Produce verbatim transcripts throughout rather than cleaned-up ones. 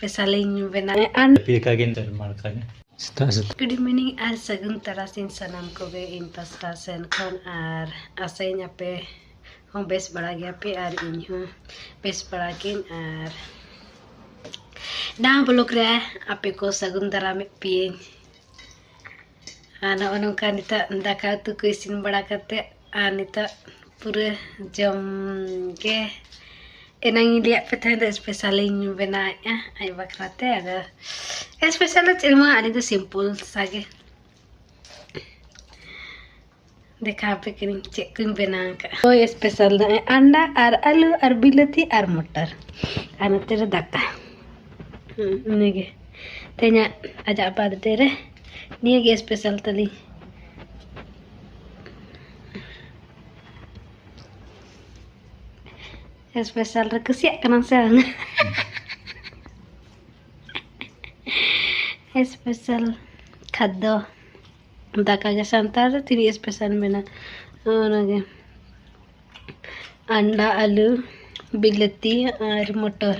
special ᱤᱧ ᱵᱮᱱᱟᱣ ᱟᱨ P ᱠᱟᱜᱮ ᱱᱮᱛᱟᱨ ᱢᱟ ᱚᱱᱠᱟ ᱜᱮ᱾ ᱥᱮᱛᱟᱜ ᱥᱮᱛᱟᱜ᱾ Good evening ᱟᱨ ᱥᱟᱹᱜᱩᱱ ᱛᱟᱨᱟᱥᱤᱧ ᱥᱟᱱᱟᱢ ᱠᱚᱜᱮ ᱤᱧ ᱯᱟᱥᱴᱟ ᱥᱮᱱ ᱠᱷᱚᱱ, ᱟᱨ ᱟᱥᱟᱭᱟᱹᱧ ᱟᱯᱮ ᱦᱚᱸ ᱵᱮᱥ ᱵᱟᱲᱟ ᱜᱮᱭᱟᱯᱮ ᱟᱨ ᱤᱧ ᱦᱚᱸ ᱵᱮᱥ ᱵᱟᱲᱟ ᱜᱤᱧ᱾ ᱟᱨ ᱱᱟᱣᱟ vlog ᱨᱮ ᱟᱯᱮ ᱠᱚ ᱥᱟᱹᱜᱩᱱ ᱫᱟᱨᱟᱢᱮᱫ ᱯᱮᱭᱟᱹᱧ᱾ ᱟᱨ ᱱᱚᱜᱼᱚ ᱱᱚᱝᱠᱟ ᱱᱤᱛᱚᱜ ᱫᱟᱠᱟ ᱩᱛᱩ ᱠᱚ ᱤᱥᱤᱱ ᱵᱟᱲᱟ ᱠᱟᱛᱮ, ᱟᱨ ᱱᱤᱛᱚᱜ ᱯᱩᱨᱟᱹ ᱡᱚᱢ ᱜᱮ᱾ ᱮᱱᱟᱝ ᱤᱧ ᱞᱟᱹᱭᱟᱫ ᱯᱮ ᱛᱟᱦᱮᱸ ᱫᱚ special ᱤᱧ ᱵᱮᱱᱟᱣᱮᱫᱼᱟ ᱟᱡ ᱵᱟᱠᱷᱨᱟ ᱛᱮ᱾ ᱟᱫᱚ special ᱫᱚ ᱪᱮᱫ ᱦᱚᱸ ᱵᱟᱝ, ᱟᱹᱞᱤᱧ ᱫᱚ simple ᱥᱟ ᱜᱮ᱾ ᱫᱮᱠᱷᱟᱣ ᱟᱯᱮ ᱠᱟᱹᱱᱟᱹᱧ ᱪᱮᱫ ᱠᱚᱧ ᱵᱮᱱᱟᱣ ᱟᱠᱟᱫᱼᱟ᱾ ᱦᱳᱭ, special ᱫᱚ ᱟᱱᱰᱟ ᱟᱨ ᱟᱹᱞᱩ ᱟᱨ ᱵᱤᱞᱟᱹᱛᱤ ᱟᱨ ᱢᱚᱴᱚᱨ, ᱟᱨ ᱱᱚᱛᱮ ᱨᱮ ᱫᱟᱠᱟ᱾ ᱦᱩᱸ, ᱤᱱᱟᱹᱜᱮ ᱛᱮᱦᱮᱧᱟᱜ ᱟᱡᱟᱜ birthday ᱨᱮ ᱱᱤᱭᱟᱹ ᱜᱮ special ᱛᱟᱹᱞᱤᱧ᱾ Special ᱨᱮ ᱠᱩᱥᱤᱭᱟᱜ ᱠᱟᱱᱟᱢ ᱥᱮ ᱵᱟᱝ? Special ᱠᱷᱟᱫᱽᱫᱚ ᱫᱟᱠᱟ ᱜᱮ ᱥᱟᱱᱛᱟᱲ ᱨᱮ ᱛᱤᱱᱟᱹᱜ special ᱢᱮᱱᱟᱜᱼᱟ, ᱚᱱᱟᱜᱮ ᱟᱱᱰᱟ, ᱟᱹᱞᱩ, ᱵᱤᱞᱟᱹᱛᱤ ᱟᱨ ᱢᱚᱴᱚᱨ᱾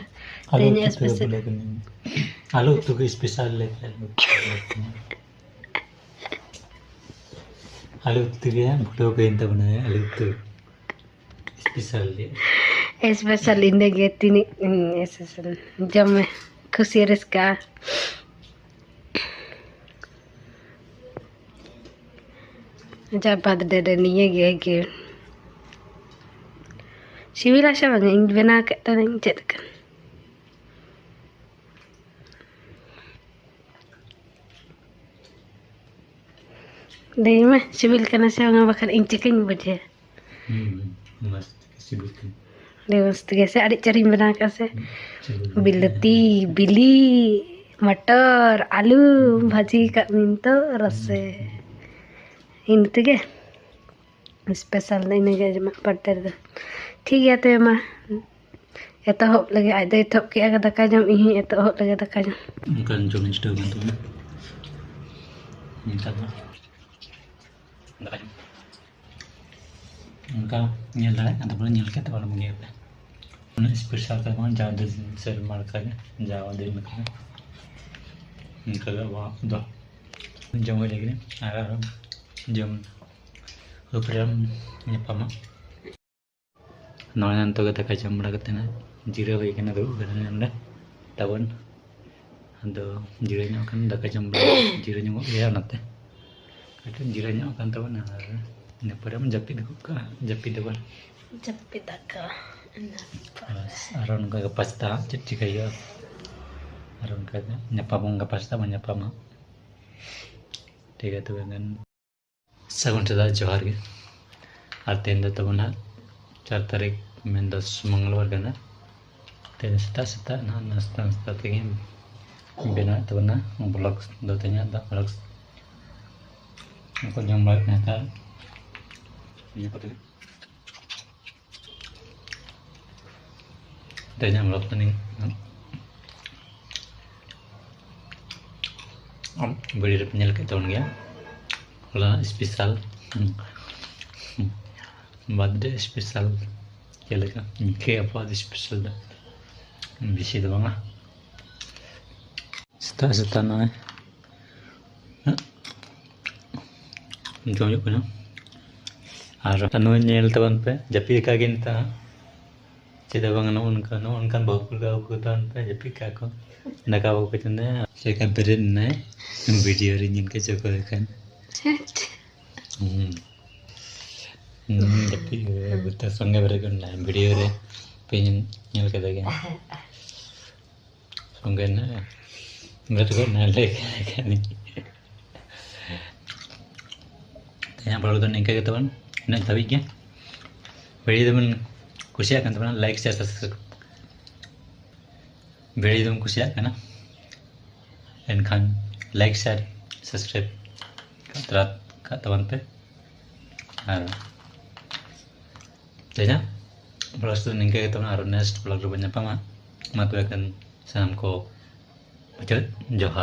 ᱟᱞᱩ ᱛᱮᱦᱮᱧ ᱩᱛᱩ ᱛᱮ special᱾ ᱵᱚᱞᱮ ᱠᱟᱹᱱᱟᱹᱧ᱾ ᱟᱞᱩ ᱩᱛᱩ ᱜᱮ special ᱞᱮ᱾ ᱟᱞᱩ ᱩᱛᱩ ᱛᱮᱜᱮ ᱯᱷᱩᱴᱟᱹᱣ ᱠᱟᱹᱭᱮᱱ ᱛᱟᱵᱚᱱᱟ, ᱟᱞᱩ ᱩᱛᱩ᱾ Special ᱜᱮ᱾ Special ᱤᱱᱟᱹᱜᱮ ᱛᱤᱱᱟᱹᱜ, ᱩᱸ, special ᱡᱚᱢ ᱢᱮ, ᱠᱷᱩᱥᱤ ᱨᱟᱹᱥᱠᱟᱹ᱾ ᱟᱡᱟᱜ birthday ᱨᱮ ᱱᱤᱭᱟᱹ ᱜᱮ gift᱾ ᱥᱤᱵᱤᱞᱟ ᱥᱮ ᱵᱟᱝᱟ? ᱤᱧ ᱵᱮᱱᱟᱣ ᱠᱮᱫ ᱛᱟᱦᱮᱱᱟᱹᱧ, ᱪᱮᱫ ᱞᱮᱠᱟ? ᱞᱟᱹᱭ ᱢᱮ, ᱥᱤᱵᱤᱞ ᱠᱟᱱᱟ ᱥᱮ ᱵᱟᱝᱟ? ᱵᱟᱠᱷᱟᱱ ᱤᱧ ᱪᱤᱠᱟᱹᱧ ᱵᱩᱡᱷᱟᱹᱣᱟ? ᱦᱩᱸ, ᱦᱩᱸ, ᱢᱚᱡᱽ ᱛᱮᱜᱮ ᱥᱤᱵᱤᱞ ᱠᱟᱱᱟ᱾ ᱟᱹᱰᱤ ᱢᱚᱡᱽ ᱛᱮᱜᱮ ᱥᱮ? ᱟᱹᱰᱤ ᱪᱮᱦᱨᱟᱧ ᱵᱮᱱᱟᱣ ᱠᱟᱜᱼᱟ ᱥᱮ? ᱦᱩᱸ, ᱥᱤᱵᱤᱞ ᱠᱟᱱᱟ᱾ ᱵᱤᱞᱟᱹᱛᱤ, ᱵᱤᱞᱤ, ᱢᱚᱴᱚᱨ, ᱟᱹᱞᱩ ᱵᱷᱟᱹᱡᱤ ᱠᱟᱜ ᱢᱮ ᱱᱤᱛᱚᱜ ᱨᱟᱥᱮ᱾ ᱦᱩᱸ᱾ ᱤᱱᱟᱹ ᱛᱮᱜᱮ special ᱫᱚ ᱤᱱᱟᱹᱜᱮ ᱟᱡᱟᱜ birthday ᱨᱮᱫᱚ᱾ ᱴᱷᱤᱠ ᱜᱮᱭᱟ, ᱛᱚᱵᱮ ᱢᱟ ᱮᱛᱚᱦᱚᱵ ᱞᱮᱜᱮ᱾ ᱟᱡ ᱫᱚᱭ ᱮᱛᱚᱦᱚᱵ ᱠᱮᱜᱼᱟ ᱫᱟᱠᱟ ᱡᱚᱢ, ᱤᱧ ᱦᱚᱸᱧ ᱮᱛᱚᱦᱚᱵ ᱞᱮᱜᱮ ᱫᱟᱠᱟ ᱡᱚᱢ᱾ ᱚᱱᱠᱟᱱ ᱡᱚᱢ ᱤᱧ ᱪᱷᱩᱴᱟᱹᱣ ᱠᱟᱱ ᱛᱟᱵᱚᱱᱟ᱾ ᱱᱮᱛᱟᱨ ᱫᱚ ᱫᱟᱠᱟ ᱡᱚᱢ᱾ ᱚᱱᱠᱟ ᱧᱮᱞ ᱫᱟᱲᱮᱭᱟᱜ ᱠᱟᱱ ᱛᱟᱵᱚᱱᱟ, ᱧᱮᱞ ᱠᱟᱛᱮ ᱟᱞᱚᱢ ᱤᱭᱟᱹᱭ ᱯᱮ᱾ ᱩᱱᱟᱹᱜ ᱥᱯᱮᱥᱟᱞ ᱛᱟᱵᱚᱱ ᱡᱟᱣ ᱫᱤᱱ ᱥᱮᱨᱢᱟ ᱞᱮᱠᱟᱜᱮ, ᱡᱟᱣ ᱫᱤᱱ ᱞᱮᱠᱟᱜᱮ᱾ ᱚᱱᱠᱟᱜᱮ ᱟᱵᱚᱣᱟᱜ ᱫᱚ ᱡᱚᱢ ᱦᱩᱭ ᱞᱟᱹᱜᱤᱫ ᱟᱨ ᱟᱨᱦᱚᱸ ᱡᱚᱢ ᱩᱯᱨᱩᱢ ᱧᱟᱯᱟᱢᱟ᱾ ᱱᱚᱜᱼᱚᱭ ᱱᱤᱛᱚᱜ ᱜᱮ ᱫᱟᱠᱟ ᱡᱚᱢ ᱵᱟᱲᱟ ᱠᱟᱛᱮ ᱱᱟᱜ ᱡᱤᱨᱟᱹᱣ ᱦᱩᱭ ᱠᱟᱱᱟ, ᱫᱩᱲᱩᱵ ᱠᱟᱱᱟ ᱱᱚᱰᱮ ᱛᱟᱵᱚᱱ᱾ ᱟᱫᱚ ᱡᱤᱨᱟᱹᱣ ᱧᱚᱜ ᱠᱟᱱ, ᱫᱟᱠᱟ ᱡᱚᱢ ᱵᱟᱲᱟ ᱡᱤᱨᱟᱹᱣ ᱧᱚᱜᱚᱜ ᱜᱮᱭᱟ, ᱚᱱᱟᱛᱮ ᱠᱟᱹᱴᱤᱡ ᱡᱤᱨᱟᱹᱣ ᱧᱚᱜ ᱠᱟᱱ ᱛᱟᱵᱚᱱᱟ᱾ ᱟᱨ ᱤᱱᱟᱹ ᱯᱚᱨᱮ ᱵᱚᱱ ᱡᱟᱹᱯᱤᱫ ᱜᱚᱫ ᱠᱟᱜᱼᱟ, ᱡᱟᱹᱯᱤᱫ ᱟᱵᱚᱱ᱾ ᱡᱟᱹᱯᱤᱫ ᱟᱠᱚ ᱤᱱᱟᱹ ᱯᱚᱨᱮ᱾ ᱵᱟᱥ, ᱟᱨᱚ ᱱᱚᱝᱠᱟ ᱜᱟᱯᱟ ᱥᱮᱛᱟᱜ ᱪᱮᱫ ᱪᱤᱠᱟᱹᱭ ᱦᱩᱭᱩᱜᱼᱟ, ᱟᱨᱚ ᱚᱱᱠᱟ ᱜᱮ ᱧᱟᱯᱟᱢ ᱵᱚᱱ, ᱜᱟᱯᱟ ᱥᱮᱛᱟᱜ ᱵᱚᱱ ᱧᱟᱯᱟᱢᱟ᱾ ᱴᱷᱤᱠ ᱜᱮᱭᱟ, ᱛᱚᱵᱮ ᱠᱷᱟᱱ ᱥᱟᱹᱜᱩᱱ ᱥᱮᱛᱟᱜ, ᱡᱚᱦᱟᱨ ᱜᱮ᱾ ᱟᱨ ᱛᱮᱦᱮᱧ ᱫᱚ ᱛᱟᱵᱚᱱ ᱦᱟᱸᱜ ᱪᱟᱨ ᱛᱟᱹᱨᱤᱠᱷ, ᱢᱮᱱᱫᱚ ᱢᱚᱝᱜᱚᱞᱵᱟᱨ ᱠᱟᱱᱟ᱾ ᱛᱮᱦᱮᱧ ᱥᱮᱛᱟᱜ ᱥᱮᱛᱟᱜ ᱱᱟᱦᱟᱜ ᱱᱟᱥᱛᱟ ᱱᱟᱥᱛᱟ ᱛᱮᱜᱮ ᱵᱮᱱᱟᱣᱮᱫ ᱛᱟᱵᱚᱱᱟ ᱵᱞᱚᱜ ᱫᱚ, ᱛᱮᱦᱮᱧᱟᱜ ᱫᱚ ᱵᱞᱚᱜ ᱠᱚ ᱡᱚᱢ ᱵᱟᱲᱟ ᱦᱩᱭᱩᱜ ᱠᱟᱱᱟ ᱱᱮᱛᱟᱨ᱾ ᱱᱤᱭᱟᱹ ᱠᱚᱛᱮ ᱜᱮ᱾ ᱛᱮᱦᱮᱧᱟᱜ ᱵᱞᱚᱜ ᱫᱚ ᱱᱤᱭᱟᱹ᱾ ᱵᱷᱤᱰᱤᱭᱳ ᱨᱮᱯᱮ ᱧᱮᱞ ᱠᱮᱫ ᱛᱟᱵᱚᱱ ᱜᱮᱭᱟ ᱦᱚᱞᱟ ᱥᱯᱮᱥᱟᱞ ᱵᱟᱨᱛᱷᱰᱮ ᱥᱯᱮᱥᱟᱞ ᱪᱮᱫ ᱞᱮᱠᱟ, ᱤᱱᱠᱟᱹ ᱟᱵᱚᱣᱟᱜ ᱫᱚ ᱥᱯᱮᱥᱟᱞ ᱫᱚ ᱵᱮᱥᱤ ᱫᱚ ᱵᱟᱝᱟ᱾ ᱥᱮᱛᱟᱜ ᱥᱮᱛᱟᱜ ᱱᱚᱜᱼᱚᱭ ᱡᱚᱢ ᱦᱩᱭᱩᱜ ᱠᱟᱱᱟ᱾ ᱟᱨ ᱱᱩᱭ ᱧᱮᱞ ᱛᱟᱵᱚᱱ ᱯᱮ, ᱡᱟᱹᱯᱤᱫ ᱟᱠᱟᱫ ᱜᱮ ᱱᱤᱛᱚᱜ ᱦᱚᱸ᱾ ᱪᱮᱫ ᱦᱚᱸ ᱵᱟᱝ, ᱱᱚᱜᱼᱚ ᱱᱚᱝᱠᱟ, ᱱᱚᱜᱼᱚ ᱱᱚᱝᱠᱟᱱ ᱵᱟᱹᱦᱩ ᱠᱩᱲᱤ ᱠᱚ ᱛᱟᱵᱚᱱ ᱯᱮ, ᱡᱟᱹᱯᱤᱫ ᱠᱟᱜ ᱠᱚ, ᱫᱟᱠᱟ ᱵᱟᱠᱚ ᱪᱚᱸᱫᱟᱭᱟ᱾ ᱪᱮᱫ ᱞᱮᱠᱟ ᱵᱮᱨᱮᱫ ᱮᱱᱟᱭ, ᱵᱷᱤᱰᱤᱭᱳ ᱨᱮ ᱧᱮᱞ ᱠᱮᱫ ᱪᱚ ᱠᱚ ᱠᱷᱟᱱ᱾ ᱦᱩᱸ᱾ ᱦᱩᱸ, ᱡᱟᱹᱯᱤᱫ ᱠᱟᱫᱟᱭ, ᱵᱷᱩᱛᱟᱹ ᱥᱚᱸᱜᱮ ᱵᱮᱨᱮᱫ ᱜᱚᱫ ᱮᱱᱟᱭ, ᱵᱷᱤᱰᱤᱭᱳ ᱨᱮ ᱯᱮ ᱧᱮᱞ ᱠᱮᱫᱟ ᱜᱮ᱾ ᱥᱚᱸᱜᱮ ᱱᱟᱜ ᱵᱮᱨᱮᱫ ᱜᱚᱫ ᱱᱟᱭ, ᱞᱟᱹᱭ ᱠᱟᱱᱟ᱾ ᱛᱮᱦᱮᱧᱟᱜ ᱵᱞᱚᱜ ᱫᱚ ᱱᱤᱝᱠᱟᱹ ᱜᱮ ᱛᱟᱵᱚᱱ, ᱤᱱᱟᱹᱜ ᱫᱷᱟᱹᱵᱤᱡ ᱜᱮ᱾ ᱵᱷᱤᱰᱤᱭᱳ ᱫᱚᱵᱚᱱ ᱠᱩᱥᱤᱭᱟᱜ ᱠᱟᱱ ᱛᱟᱵᱚᱱᱟ, ᱞᱟᱭᱤᱠ, ᱥᱮᱭᱟᱨ, ᱥᱟᱵᱥᱠᱨᱟᱭᱤᱵ᱾ ᱵᱷᱤᱰᱤᱭᱳ ᱫᱚᱵᱚᱱ ᱠᱩᱥᱤᱭᱟᱜ ᱠᱟᱱᱟ, ᱮᱱᱠᱷᱟᱱ ᱞᱟᱭᱤᱠ, ᱥᱮᱭᱟᱨ, ᱥᱟᱵᱥᱠᱨᱟᱭᱤᱵ ᱠᱟᱜ ᱛᱟᱵᱚᱱ ᱯᱮ᱾ ᱟᱨ ᱛᱮᱦᱮᱧᱟᱜ ᱵᱞᱚᱜ ᱫᱚ ᱱᱤᱝᱠᱟᱹ ᱜᱮ ᱛᱟᱵᱚᱱ, ᱟᱨ ᱱᱮᱠᱥᱴ ᱵᱞᱚᱜ ᱨᱮᱵᱚᱱ ᱧᱟᱯᱟᱢᱟ᱾ ᱢᱟ ᱛᱚᱵᱮ ᱠᱷᱟᱱ ᱥᱟᱱᱟᱢ ᱠᱚ ᱢᱩᱪᱟᱹᱫ ᱡᱚᱦᱟᱨ᱾